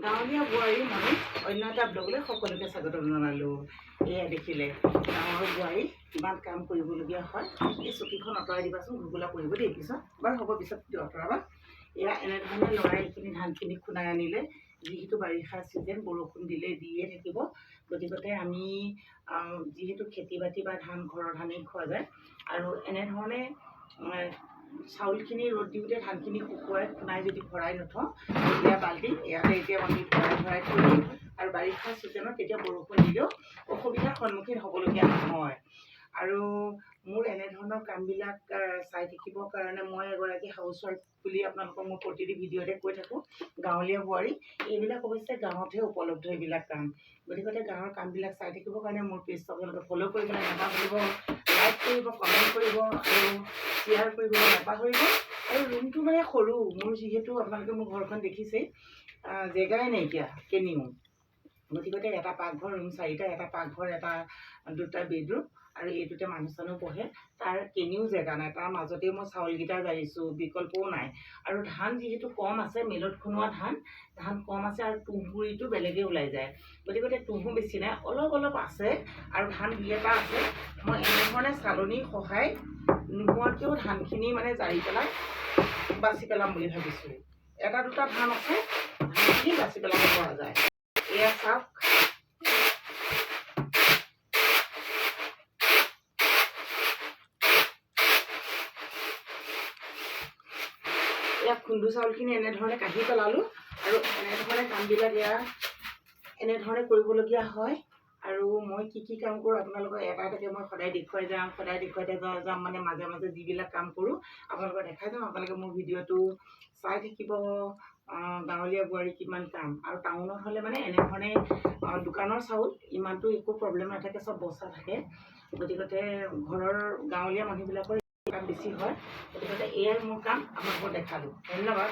গাঁৱলীয়া বোৱাৰী মই অন্য এটা ব্লগলৈ সকলোকে স্বাগতম জনালোঁ। এয়া দেখিলে, গাঁৱৰ বোৱাৰী কিমান কাম কৰিবলগীয়া হয়। এই চকীখন আঁতৰাই দিবাচোন, ঘুগুলা পৰিব দেই পিছত। বাৰু হ'ব, পিছত আঁতৰাবা। এয়া এনেধৰণে লৰাই এইখিনি ধানখিনি খুন্দাই আনিলে। যিহেতু বাৰিষা ছিজন, বৰষুণ দিলে দিয়ে থাকিব। গতিকতে আমি যিহেতু খেতি বাতি বা ধান, ঘৰৰ ধানেই খোৱা যায় আৰু এনেধৰণে চাউলখিনি ৰ'দ দিওঁতে ধানখিনি শুকুৱাই খুন্দাই যদি ভৰাই নথওঁ, তেতিয়া বাল্টিত ইয়াতে এতিয়া আমি ভৰাই ভৰাই থৈ দিম আৰু বাৰিষা ছিজনত তেতিয়া বৰষুণ দিলেও অসুবিধাৰ সন্মুখীন হ'বলগীয়া নহয়। আৰু মোৰ এনেধৰণৰ কামবিলাক চাই থাকিবৰ কাৰণে, মই এগৰাকী হাউচ ৱাইফ বুলি আপোনালোকক মই প্ৰতিটো ভিডিঅ'তে কৈ থাকোঁ, গাঁৱলীয়া বোৱাৰী। এইবিলাক অৱশ্যে গাঁৱতহে উপলব্ধ এইবিলাক কাম। গতিকে গাঁৱৰ কামবিলাক চাই থাকিবৰ কাৰণে মোৰ পেজটো আপোনালোকে ফ'ল' কৰিবলৈ নাপাহৰিব, লাইক কৰিব, কমেণ্ট কৰিব আৰু শ্বেয়াৰ কৰিবলৈ নাপাহৰিব। আৰু ৰুমটো মানে সৰু মোৰ, যিহেতু আপোনালোকে মোৰ ঘৰখন দেখিছেই, জেগাই নাইকিয়া কেনিও। গতিকতে এটা পাকঘৰ, ৰুম চাৰিটা, এটা পাকঘৰ, এটা দুটা বেডৰুম আৰু এইটোতে মানুহ চানুহ বহে। তাৰ কেনিও জেগা নাই। তাৰ মাজতেই মই চাউলকেইটা জাৰিছোঁ, বিকল্পও নাই। আৰু ধান যিহেতু কম আছে, মিলত খুন্দোৱা ধান, ধান কম আছে আৰু তুঁহগুৰিটো বেলেগে ওলাই যায়। গতিকতে তুঁহো বেছি নাই, অলপ অলপ আছে আৰু ধান দুই এটা আছে। মই এনেধৰণে চালনীৰ সহায় নোহোৱাকৈও ধানখিনি মানে জাৰি পেলাই বাছি পেলাম বুলি ভাবিছোঁ। এটা দুটা ধান আছে, ধানখিনি বাছি পেলাব পৰা যায়। এয়া চাওক। এয়া খুন্দু চাউলখিনি এনেধৰণে কাঢ়ি পেলালোঁ আৰু এনেধৰণে কামবিলাক এয়া এনেধৰণে কৰিবলগীয়া হয়। আৰু মই কি কি কাম কৰোঁ আপোনালোকক এটা এটাকৈ মই সদায় দেখুৱাই যাম, সদায় দেখুৱাই যাম। মানে মাজে মাজে যিবিলাক কাম কৰোঁ আপোনালোকক দেখাই যাম। আপোনালোকে মোৰ ভিডিঅ'টো চাই থাকিব। গাঁৱলীয়া বোৱাৰী কিমান কাম! আৰু টাউনত হ'লে মানে এনেধৰণে দোকানৰ চাউল ইমানটো একো প্ৰব্লেম নাথাকে, চব বচা থাকে। গতিকতে ঘৰৰ গাঁৱলীয়া মানুহবিলাকৰ কাম বেছি হয়। গতিকতে এয়াই মোৰ কাম, আপোনালোকক দেখালোঁ। ধন্যবাদ।